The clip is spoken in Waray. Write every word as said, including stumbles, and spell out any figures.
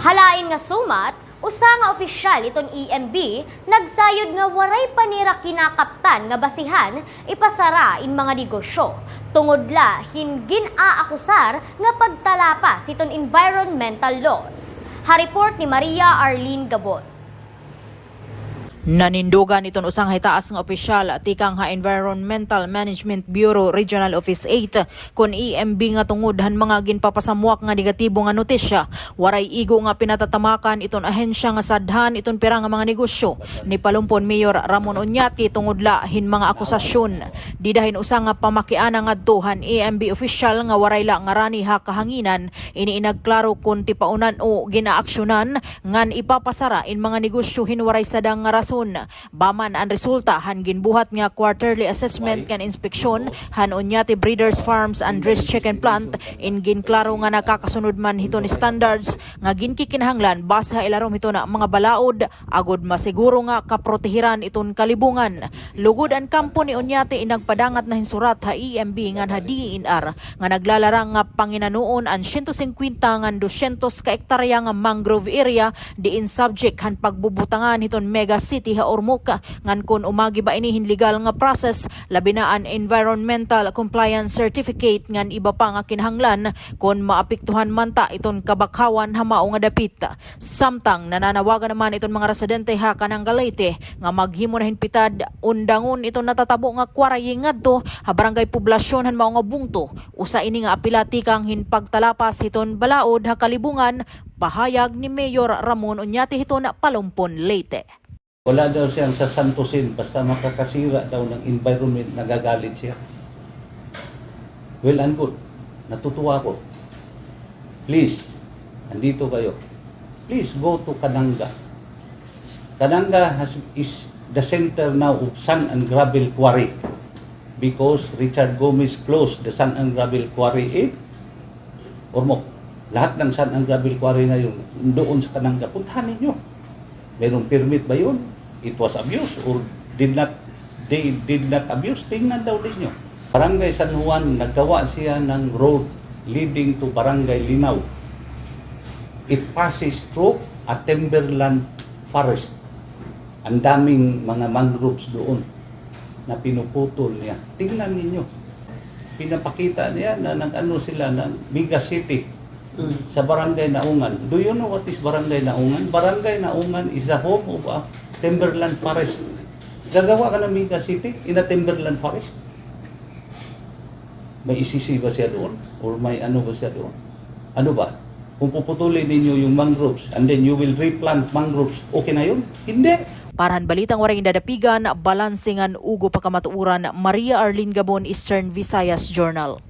Ha lain nga sumat, usa nga opisyal iton E M B nagsayod nga waray pa nira kinakaptan nga basihan ipasara in mga negosyo, tungod la hin gin-aakusar nga pagtalapas iton environmental laws. Ha report ni Maria Arlene Gabon. Nanindugan iton usa nga hitaas nga opisyal tikang ha Environmental Management Bureau Regional Office eight kon E M B nga tungod han mga ginpapasamwak nga negatibo nga notisya, waray igo nga pinatatamakan iton ahensya nga sadhan iton pira nga mga negosyo ni Palumpon Mayor Ramon Oñate tungod la hin mga akusasyon. Dida hin usa nga pamakiana ngadto han E M B opisyal nga waray la ngarani ha kahanginan, ini inagklaro kon tipaunan o gin-aaksyonan ngan ipapasara in mga negosyo hin waray sadang nga rason. Baman an resulta han ginbuhat nga quarterly assessment ngan inspeksyon han Oñate Breeders Farms and Dressed Chicken Plant, in ginklaro nga nakakasunod man hiton standards nga ginkikinahanglan base ha ilarom hiton mga balaod, agod masiguro nga kaprotehiran iton kalibungan. Lugod an kampo ni Oñate in nagpadangat na hin surat ha E M B ngan ha D E N R nga naglalarang nga panginanoon an siyento singkwenta ngan dosyentos ka ektarya nga mangrove area diin subject han pagbubutangan hiton mega city ha Ormoc, ngan kon umagi ba ini hin legal nga process, labi na an environmental compliance certificate ngan iba pa nga kinahanglan kon maapektuhan man ta iton kabakhawan ha mao nga dapit. Samtang nananawagan naman iton mga residente ha Cananga, Leyte nga maghimo na hin pitad undangon iton natatabo nga quarry ngadto ha Barangay Poblacion han mao nga bungto. Usa ini nga apila tikang hin pagtalapas hiton balaod ha kalibungan, pahayag ni Mayor Ramon Oñate hiton Palumpon, Leyte. Wala daw siyang sasantusin, basta makakasira daw ng environment, nagagalit siya. Well and good. Natutuwa ako. Please, andito kayo. Please go to Cananga. Cananga has, is the center now of sand and gravel quarry because Richard Gomez closed the sand and gravel quarry in Ormoc. Lahat ng sand and gravel quarry ngayon doon sa Cananga. Puntahan ninyo. Merong permit ba yun? It was abused or did not, they did not abuse? Tingnan daw ninyo. Barangay San Juan, naggawa siya ng road leading to Barangay Linaw. It passes through a timberland forest. Ang daming mga mangroves doon na pinuputol niya. Tingnan ninyo. Pinapakita niya na nag-ano sila ng mega city sa Barangay Naungan. Do you know what is Barangay Naungan? Barangay Naungan is the home of a timberland forest. Gagawa ka ng mega city in a timberland forest? May E C C ba siya doon? Or may ano ba siya doon? Ano ba? Kung puputulin ninyo yung mangroves and then you will replant mangroves, okay na yun? Hindi. Para han balitang waray dadapigan, balanse ngan ugop ha kamatuoran, Maria Arlene Gabon, Eastern Visayas Journal.